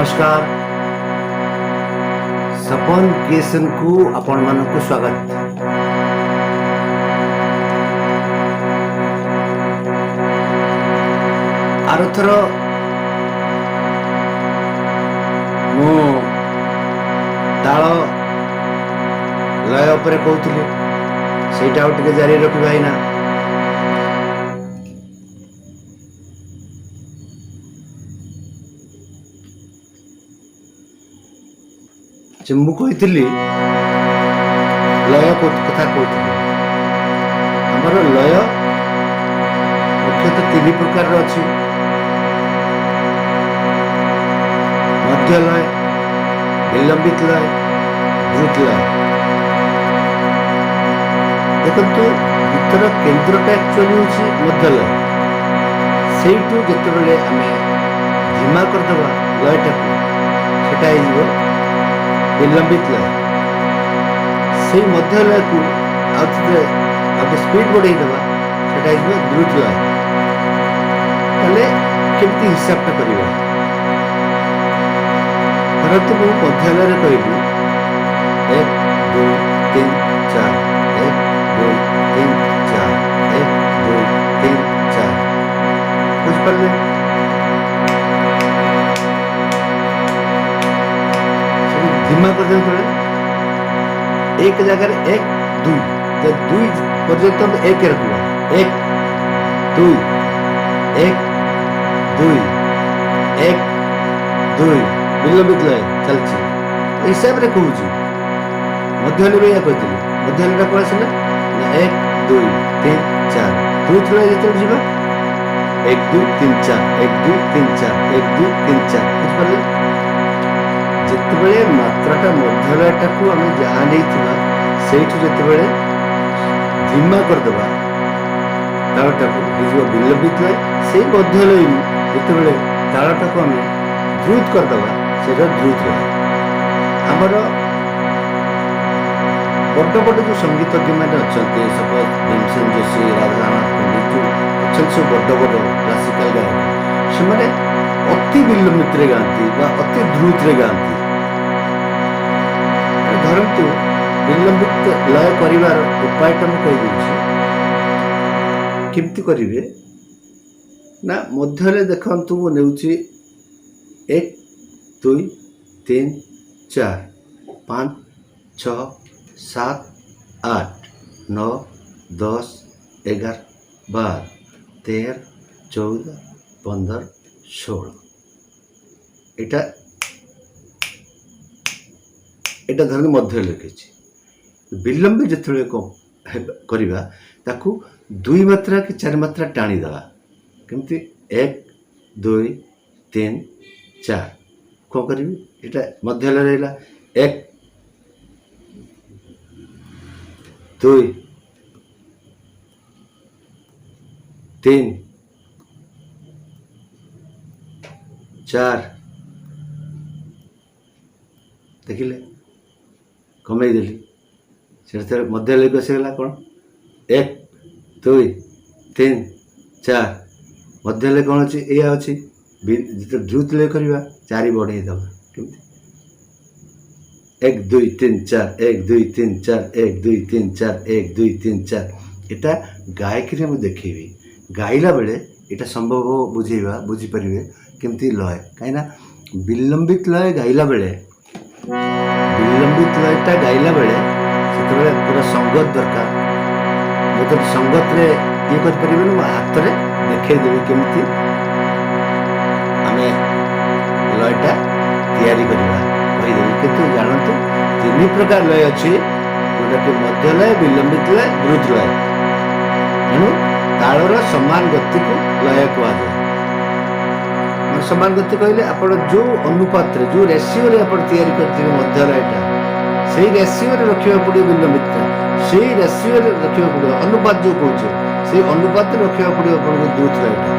ନମସ୍କାର, ସପନ କ୍ରିଏସନକୁ ଆପଣମାନଙ୍କୁ ସ୍ୱାଗତ। ଆରଥର ମୁଁ ତାଳ ଲୟ ଉପରେ କହୁଥିଲି, ସେଇଟା ଆଉ ଟିକେ ଜାରି ରଖିବା ଏଇନା। ଯେ ମୁଁ କହିଥିଲି ଲୟ କଥା କହୁଥିଲି। ଆମର ଲୟ ମୁଖ୍ୟତଃ ତିନି ପ୍ରକାରର ଅଛି: ମଧ୍ୟ ଲୟ, ବିଳମ୍ବିତ ଲୟ, ଦ୍ରୁତ ଲୟ। ଦେଖନ୍ତୁ, ଗୀତର କେନ୍ଦ୍ରଟା ଆକ୍ଚୁଆଲି ହେଉଛି ମଧ୍ୟ ଲୟ। ସେଇଠୁ ଯେତେବେଳେ ଆମେ ଧିମା କରିଦେବା ଲୟଟାକୁ, ସେଟା ହେଇଯିବ ବିଳମ୍ବିତ ଲୟ। ସେଇ ମଧ୍ୟ ଲୟକୁ ଆଉ ଥରେ ଆଉ ସ୍ପିଡ୍ ବଢ଼େଇ ଦେବା, ସେଟା ହେଇଯିବ ଦ୍ରୁତ ଲୟ। ତାହେଲେ କେମିତି ହିସାବଟା କରିବା? ଧରନ୍ତୁ, ମୁଁ ମଧ୍ୟ ଲୟରେ କହିବି 1, 2, 3, 4, 1, 2, 3, 4, 1, 2, 3, 4। ବୁଝିପାରିଲେ? ସେଠି ଧିମା କରିଦେବେ ଯେତେବେଳେ, ଏକ ଜାଗାରେ 1, 2, ତ 2 ପର୍ଯ୍ୟନ୍ତ ଆମେ 1 ରଖିବା। 1, 2, 1, 2, 1, 2, ବିଳମ୍ବିତ ଲୟ ଚାଲିଛି ହିସାବରେ କହୁଛି। ମଧ୍ୟଲୟ ବି ଏଇଆ କହିଥିଲି। ମଧ୍ୟଲୟଟା କ'ଣ ଆସିଲା ନା 1, 2, 3, 4। ଦ୍ରୁତ ଲୟ ଯେତେବେଳେ ଯିବା, 1, 2, 3, 4, 1, 2, 3, 4, 1, 2, 3, 4। ବୁଝିପାରିଲେ? ଯେତେବେଳେ ମାତ୍ରାଟା ମଧ୍ୟଲୟଟାକୁ ଆମେ ଯାହା ନେଇଥିବା, ସେଇଠୁ ଯେତେବେଳେ ଧିମା କରିଦେବା ତାଳଟାକୁ, ହେଇଯିବ ବିଳମ୍ବିତ ଲୟ। ସେଇ ମଧ୍ୟଲୟରୁ ଯେତେବେଳେ ତାଳଟାକୁ ଆମେ ଦ୍ରୁତ କରିଦେବା, ସେଇଟା ଦ୍ରୁତ ଲୟ। ଆମର ବଡ଼ ବଡ଼ ଯେଉଁ ସଙ୍ଗୀତଜ୍ଞମାନେ ଅଛନ୍ତି, ସପୋଜ ଭୀମସେନ ଯୋଶୀ, ରାଧାନାଥ ପଣ୍ଡିତ ଯେଉଁ ଅଛନ୍ତି, ସବୁ ବଡ଼ ବଡ଼ କ୍ଲାସିକାଲ ଗାୟକ, ସେମାନେ ଅତି ବିଳମ୍ବିତରେ ଗାଆନ୍ତି ବା ଅତି ଦ୍ରୁତରେ ଗାଆନ୍ତି। ଧରନ୍ତୁ, ବିଳମ୍ବିତ ଲୟ କରିବାର ଉପାୟଟା ମୁଁ କହିଦେଉଛି କେମିତି କରିବେ। ନା, ମଧ୍ୟରେ ଦେଖନ୍ତୁ, ମୁଁ ନେଉଛି 1, 2, 3, 4, 5, 6, 7, 8, 9, 10, 11, 12, 13, 14, 15, 16। এটা ଏଇଟା ଧରନ୍ତୁ ମଧ୍ୟରେ ଲେଖିଛି। ବିଳମ୍ବ ଯେତେବେଳେ କରିବା, ତାକୁ ଦୁଇ ମାତ୍ରା କି ଚାରି ମାତ୍ରା ଟାଣିଦେବା। କେମିତି? 1, 2, 3, 4। କ'ଣ କରିବି? ଏଇଟା ମଧ୍ୟରେ ରହିଲା 1, 2, 3, 4। ଦେଖିଲେ, କମେଇ ଦେଲି। ସେଟା ମଧ୍ୟଲୟକୁ ଆସିଗଲା। କ'ଣ? 1, 2, 3, 4। ମଧ୍ୟଲୟ କ'ଣ ଅଛି? ଏଇଆ ଅଛି। ଯେତେବେଳେ ଦ୍ରୁତ ଲୟ କରିବା, ଚାରି ବଢ଼େଇ ଦେବା। କେମିତି? 1, 2, 3, 4, 1, 2, 3, 4, 1, 2, 3, 4, 1, 2, 3, 4। ଏଟା ଗାଇକିରି ମୁଁ ଦେଖେଇବି। ଗାଇଲା ବେଳେ ଏଇଟା ସମ୍ଭବ ବୁଝେଇବା, ବୁଝିପାରିବେ କେମିତି ଲୟ। କାହିଁକିନା ବିଳମ୍ବିତ ଲୟ ଗାଇଲା ବେଳେ, ବିଳମ୍ବିତ ଲୟଟା ଗାଇଲା ବେଳେ ସେତେବେଳେ ପୁରା ସଙ୍ଗତ ଦରକାର। ମୁଁ ତ ସଙ୍ଗତରେ ଇଏ କରିପାରିବିନି, ମୋ ହାତରେ ଦେଖେଇଦେବି କେମିତି ଆମେ ଲୟଟା ତିଆରି କରିବା କହିଦେବି। କିନ୍ତୁ ଜାଣନ୍ତୁ, ତିନି ପ୍ରକାର ଲୟ ଅଛି, ଯେଉଁଟାକି ମଧ୍ୟ ଲୟ, ବିଳମ୍ବିତ ଲୟ, ଦ୍ରୁତ ଲୟ। ତେଣୁ ତାଳର ସମାନ ଗତିକୁ ଲୟ କୁହାଯାଏ। ମାନେ ସମାନ ଗତି କହିଲେ ଆପଣ ଯେଉଁ ଅନୁପାତରେ, ଯେଉଁ ରେସିଓରେ ଆପଣ ତିଆରି କରିଥିବେ ମଧ୍ୟ ଲୟଟା, ସେଇ ରେସିଓରେ ରଖିବାକୁ ପଡ଼ିବ। ବିଳମ୍ବିତଟା ସେଇ ରେସିଓରେ ରଖିବାକୁ ପଡ଼ିବ। ଅନୁପାତ ଯେଉଁ କହୁଛେ, ସେଇ ଅନୁପାତରେ ରଖିବାକୁ ପଡ଼ିବ ଆପଣଙ୍କୁ ଦ୍ରୁତ ଲୟଟା।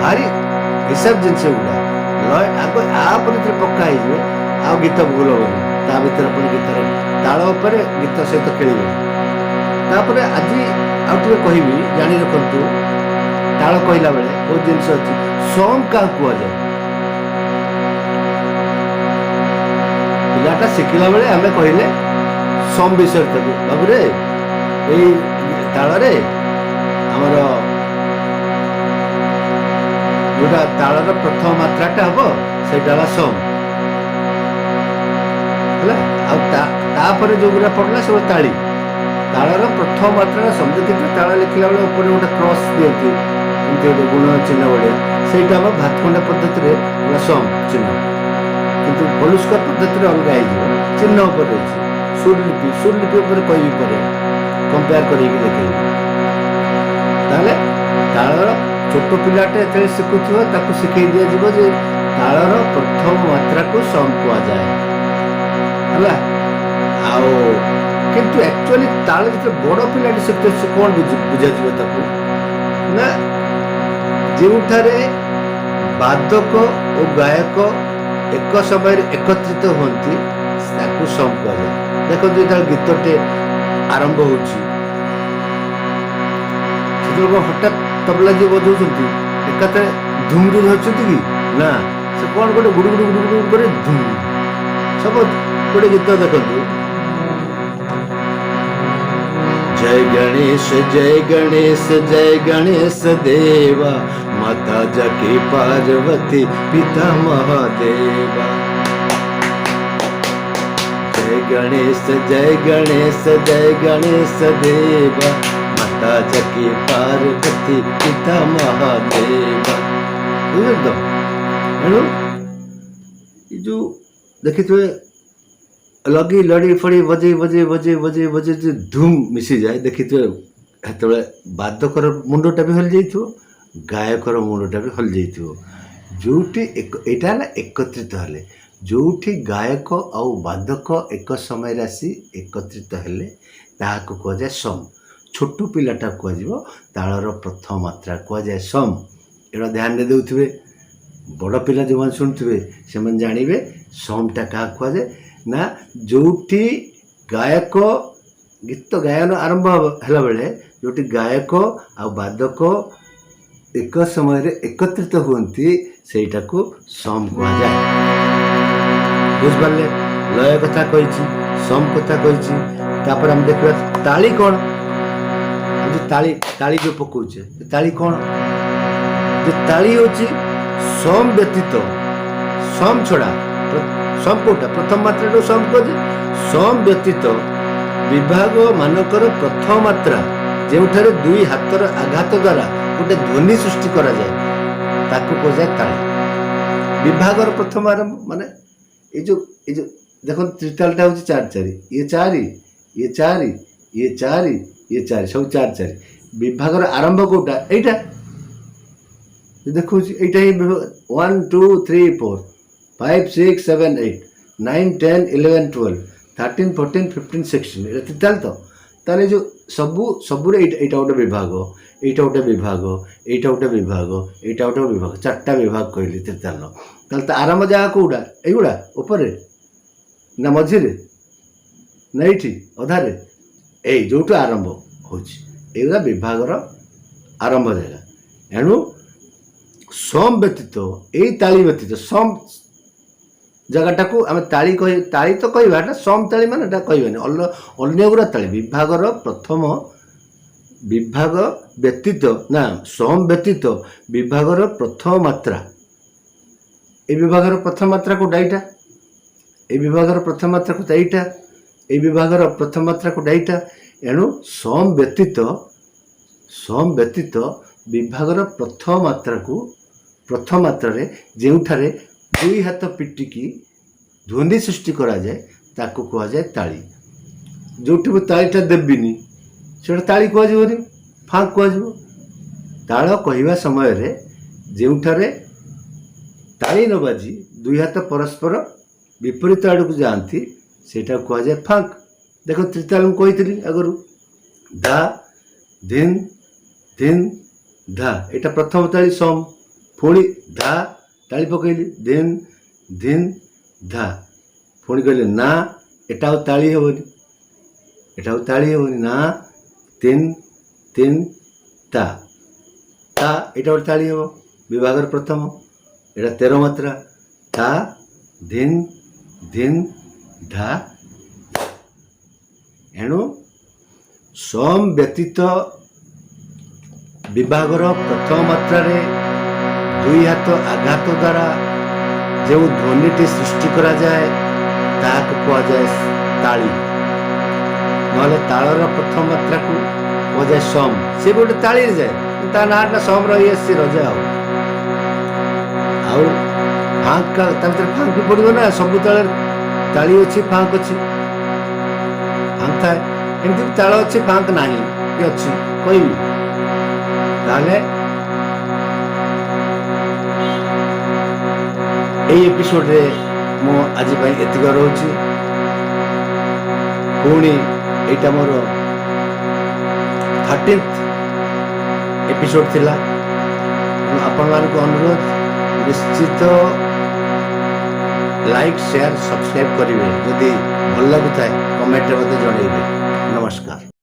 ଭାରି ହିସାବ ଜିନିଷ ଗୁଡ଼ା ଲୟ। ଆଗ ଆ ଉପରେ ଯେତେବେଳେ ପକ୍କା ହେଇଯିବେ, ଆଉ ଗୀତ ଭୁଲ ହବନି। ତା ଭିତରେ ଆପଣ ଗୀତରେ ତାଳ ଉପରେ ଗୀତ ସହିତ ଖେଳିବେ। ତାପରେ ଆଜି ଆଉ ଟିକେ କହିବି, ଜାଣି ରଖନ୍ତୁ। ତାଳ କହିଲା ବେଳେ ବହୁତ ଜିନିଷ ଅଛି। ସମ୍ କାହାକୁ କୁହାଯାଏ? ତାଳଟା ଶିଖିଲା ବେଳେ ଆମେ କହିଲେ ସମ୍ ବିଷୟରେ ତାକୁ, ବାବୁରେ ଏଇ ତାଳରେ ଆମର ଯୋଉଟା ତାଳର ପ୍ରଥମ ମାତ୍ରାଟା ହବ ସେଇଟା ହେଲା ସମ୍, ହେଲା। ଆଉ ତାପରେ ଯୋଉଗୁଡ଼ା ପଡ଼ିଲା ସେଗୁଡ଼ା ତାଳି। ତାଳର ପ୍ରଥମ ମାତ୍ରାଟା ସମ୍। ଦେଖିଥିବେ ତାଳ ଲେଖିଲା ବେଳେ ଉପରେ ଗୋଟେ କ୍ରସ୍ ଦିଅନ୍ତି, ଏମିତି ଗୋଟେ ଗୁଣ ଚିହ୍ନ ଭଳିଆ, ସେଇଟା ଆମ ଭାତଖଣ୍ଡା ପଦ୍ଧତିରେ ହେଲା ସମ୍ ଚିହ୍ନ। କିନ୍ତୁ ପଲୁସ୍କର ପଦ୍ଧତିରେ ଅଲଗା ହେଇଯିବ, ଚିହ୍ନ ଉପରେ ଅଛି। ସୁରଲିପି, ସୁରଲିପି ଉପରେ କହିବି ପରେ, କମ୍ପେୟାର କରିକି ଦେଖେଇବି। ତାହେଲେ ତାଳର ଛୋଟ ପିଲାଟା ଯେତେବେଳେ ଶିଖୁଥିବ ତାକୁ ଶିଖେଇ ଦିଆଯିବ ଯେ ତାଳର ପ୍ରଥମ ମାତ୍ରାକୁ ସମ୍ କୁହାଯାଏ, ହେଲା। ଆଉ କିନ୍ତୁ ଆକ୍ଚୁଆଲି ତାଳ ଯେତେବେଳେ ବଡ଼ ପିଲାଟି ଶିଖୁଥିବ ସେ କ'ଣ ବୁଝାଯିବ ତାକୁ ନା, ଯେଉଁଠାରେ ବାଦକ ଓ ଗାୟକ ଏକ ସମୟରେ ଏକତ୍ରିତ ହୁଅନ୍ତି ତାକୁ ସମ୍ କୁହାଯାଏ। ଦେଖନ୍ତୁ ଯେତେବେଳେ ଗୀତଟେ ଆରମ୍ଭ ହେଉଛି ସେତେବେଳେ କ'ଣ ହଠାତ୍ ତବଲା ଯିଏ ବଜାଉଛନ୍ତି ଏକାଥରେ ଧୁମରୁ ଧରୁଛନ୍ତି କି ନା, ସେ କ'ଣ ଗୋଟେ ଗୁଡୁ ଗୁଡୁ ଗୁଡୁ ଗୁଡୁ କରି ଧୁମ୍। ସପୋଜ ଗୋଟେ ଗୀତ ଦେଖନ୍ତୁ, ଜୟ ଗଣେଶ ଜୟ ଗଣେଶ ଜୟ ଗଣେଶ ଦେବା, ମାତା ଜକି ପାର୍ବତୀ ପିତା ମହାଦେବା। ଜୟ ଗଣେଶ ଜୟ ଗଣେଶ ଜୟ ଗଣେଶ ଦେବା, ମାତା ଜକି ପାର୍ବତୀ ପିତା ମହାଦେବା। ବୁଝିଲେ ତ? ଏଣୁ ଏ ଯୋଉ ଦେଖିଥିବେ ଲଗେଇ ଲଡ଼ି ଫଡ଼ି ବଜେଇ ବଜେଇ ବଜେଇ ବଜେଇ ବଜେଇ ଯୋଉ ଧୁମ୍ ମିଶିଯାଏ, ଦେଖିଥିବେ ସେତେବେଳେ ବାଦକର ମୁଣ୍ଡଟା ବି ହଲି ଯାଇଥିବ, ଗାୟକର ମୁଣ୍ଡଟା ବି ହଲି ଯାଇଥିବ। ଯୋଉଠି ଏକ, ଏଇଟା ହେଲା ଏକତ୍ରିତ ହେଲେ, ଯୋଉଠି ଗାୟକ ଆଉ ବାଦକ ଏକ ସମୟରେ ଆସି ଏକତ୍ରିତ ହେଲେ ତାହାକୁ କୁହାଯାଏ ସମ୍। ଛୋଟ ପିଲାଟା କୁହାଯିବ ତାଳର ପ୍ରଥମ ମାତ୍ରା କୁହାଯାଏ ସମ୍। ଏଇଟା ଧ୍ୟାନରେ ଦେଉଥିବେ, ବଡ଼ ପିଲା ଯେଉଁମାନେ ଶୁଣୁଥିବେ ସେମାନେ ଜାଣିବେ ସମ୍ଟା କାହାକୁ କୁହାଯାଏ ନା, ଯୋଉଠି ଗାୟକ ଗୀତ ଗାୟନ ଆରମ୍ଭ ହେଲା ବେଳେ ଯୋଉଠି ଗାୟକ ଆଉ ବାଦକ ଏକ ସମୟରେ ଏକତ୍ରିତ ହୁଅନ୍ତି ସେଇଟାକୁ ସମ୍ କୁହାଯାଏ। ବୁଝିପାରିଲେ? ଲୟ କଥା କହିଛି, ସମ୍ କଥା କହିଛି। ତାପରେ ଆମେ ଦେଖିବା ତାଳି କ'ଣ। ଯୋଉ ତାଳି, ତାଳି ଯୋଉ ପକଉଛେ ତାଳି କ'ଣ? ଯେ ତାଳି ହେଉଛି ସମ୍ ବ୍ୟତୀତ, ସମ୍ ଛଡ଼ା, ସମ୍ କୋଉଟା? ପ୍ରଥମ ମାତ୍ରାଟାକୁ ସମ୍ କୁହାଯାଏ। ସମ୍ ବ୍ୟତୀତ ବିଭାଗ ମାନଙ୍କର ପ୍ରଥମ ମାତ୍ରା ଯେଉଁଠାରେ ଦୁଇ ହାତର ଆଘାତ ଦ୍ୱାରା ଗୋଟେ ଧ୍ୱନି ସୃଷ୍ଟି କରାଯାଏ ତାକୁ କୁହାଯାଏ ତାଳି। ବିଭାଗର ପ୍ରଥମ ଆରମ୍ଭ ମାନେ ଏଇ ଯୋଉ ଦେଖନ୍ତୁ ତ୍ରିତାଳଟା ହେଉଛି 4 4, ଇଏ 4, ଇଏ 4, ଇଏ 4, ଇଏ 4, ସବୁ 4 4। ବିଭାଗର ଆରମ୍ଭ କୋଉଟା? ଏଇଟା ଦେଖଉଛି, ଏଇଟା ହିଁ 1 2 3 4 5 6 7 8 9 10 11 12 13 14 15 16, ଏଇଟା ତ୍ରିତାଳ ତ। ତାହେଲେ ଯୋଉ ସବୁରେ ଏଇଟା ଗୋଟେ ବିଭାଗ, ଏଇଟା ଗୋଟେ ବିଭାଗ, ଏଇଟା ଗୋଟେ ବିଭାଗ, ଏଇଟା ଗୋଟେ ବିଭାଗ, 4ଟା ବିଭାଗ କହିଲି ତ୍ରିତାଳ। ତାହେଲେ ତା ଆରମ୍ଭ ଜାଗା କୋଉଟା? ଏଇଗୁଡ଼ା ଉପରେ ନା ମଝିରେ ନା ଏଇଠି ଅଧାରେ? ଏଇ ଯୋଉଠୁ ଆରମ୍ଭ ହେଉଛି ଏଇଗୁଡ଼ା ବିଭାଗର ଆରମ୍ଭ ଜାଗା। ଏଣୁ ସମ୍ ବ୍ୟତୀତ, ଏଇ ତାଳି ବ୍ୟତୀତ ସମ୍ ଜାଗାଟାକୁ ଆମେ ତାଳି କହି, ତାଳି ତ କହିବା, ଏଟା ସମ୍ ତାଳି ମାନେ ଏଟା କହିବାନି, ଅନ୍ୟ ଗୁଡ଼ା ତାଳି। ବିଭାଗର ପ୍ରଥମ ବିଭାଗ ବ୍ୟତୀତ ନା ସମ୍ ବ୍ୟତୀତ ବିଭାଗର ପ୍ରଥମ ମାତ୍ରା, ଏଇ ବିଭାଗର ପ୍ରଥମ ମାତ୍ରା କୋଉଟା? ଏଇଟା। ଏଇ ବିଭାଗର ପ୍ରଥମ ମାତ୍ରା କୋଉଟା? ଏଇଟା। ଏଇ ବିଭାଗର ପ୍ରଥମ ମାତ୍ରା କୋଉଟା? ଏଇଟା। ଏଣୁ ସମ୍ ବ୍ୟତୀତ, ସମ୍ ବ୍ୟତୀତ ବିଭାଗର ପ୍ରଥମ ମାତ୍ରାକୁ, ପ୍ରଥମ ମାତ୍ରାରେ ଯେଉଁଠାରେ ଦୁଇ ହାତ ପିଟିକି ଧ୍ୱନି ସୃଷ୍ଟି କରାଯାଏ ତାକୁ କୁହାଯାଏ ତାଳି। ଯୋଉଠି ମୁଁ ତାଳିଟା ଦେବିନି ସେଟା ତାଳି କୁହାଯିବନି, ଫାଙ୍କ କୁହାଯିବ। ତାଳ କହିବା ସମୟରେ ଯେଉଁଠାରେ ତାଳି ନ ବାଜି ଦୁଇ ହାତ ପରସ୍ପର ବିପରୀତ ଆଡ଼କୁ ଯାଆନ୍ତି ସେଇଟା କୁହାଯାଏ ଫାଙ୍କ। ଦେଖ ତ୍ରିତାଳ ମୁଁ କହିଥିଲି ଆଗରୁ, ଧା ଧିନ୍ ଧିନ୍ ଧା, ଏଇଟା ପ୍ରଥମ ତାଳି ସମ୍। ପୁଣି ଧା ତାଳି ପକେଇଲି, ଧିନ୍ ଧିନ୍ ଧା, ପୁଣି କହିଲେ ନା ଏଟା ଆଉ ତାଳି ହେବନି, ଏଟା ଆଉ ତାଳି ହେବନି, ନା ତିନ ତିନ ତା ତା, ଏଇଟା ଗୋଟେ ତାଳି ହେବ ବିଭାଗର ପ୍ରଥମ, ଏଇଟା 13 ମାତ୍ରା, ତା ଧିନ୍ ଧିନ୍ ଧା। ଏଣୁ ସମ୍ ବ୍ୟତୀତ ବିଭାଗର ପ୍ରଥମ ମାତ୍ରାରେ ଦୁଇ ହାତ ଆଘାତ ଦ୍ୱାରା ଯେଉଁ ଧ୍ୱନିଟି ସୃଷ୍ଟି କରାଯାଏ, ତାହାକୁ କୁହାଯାଏ ତାଳି। ନହେଲେ ତାଳର ପ୍ରଥମ ମାତ୍ରାକୁ କୁହାଯାଏ ସମ୍। ସେ ବି ଗୋଟେ ତାଳିରେ ଯାଏ, ତା ନାଁଟା ସମ୍ ରହିଆସିଛି ରଜା। ଆଉ ଫାଙ୍କ, ତା ଭିତରେ ଫାଙ୍କ ବି ପଡ଼ିବ ନା। ସବୁ ତାଳରେ ତାଳି ଅଛି, ଫାଙ୍କ ଅଛି, ଫାଙ୍କ ଥାଏ। ଏମିତି ବି ତାଳ ଅଛି, ଫାଙ୍କ ନାହିଁ କି ଅଛି କହିବି। ତାହେଲେ ଏଇ ଏପିସୋଡରେ ମୁଁ ଆଜି ପାଇଁ ଏତିକ ରହୁଛି। ପୁଣି ଏଇଟା ମୋର 13th episode ଥିଲା। ତେଣୁ ଆପଣମାନଙ୍କୁ ଅନୁରୋଧ, ନିଶ୍ଚିତ ଲାଇକ୍, ସେୟାର, ସବସ୍କ୍ରାଇବ୍ କରିବେ। ଯଦି ଭଲ ଲାଗୁଥାଏ, କମେଣ୍ଟରେ ମୋତେ ଜଣାଇବେ। ନମସ୍କାର।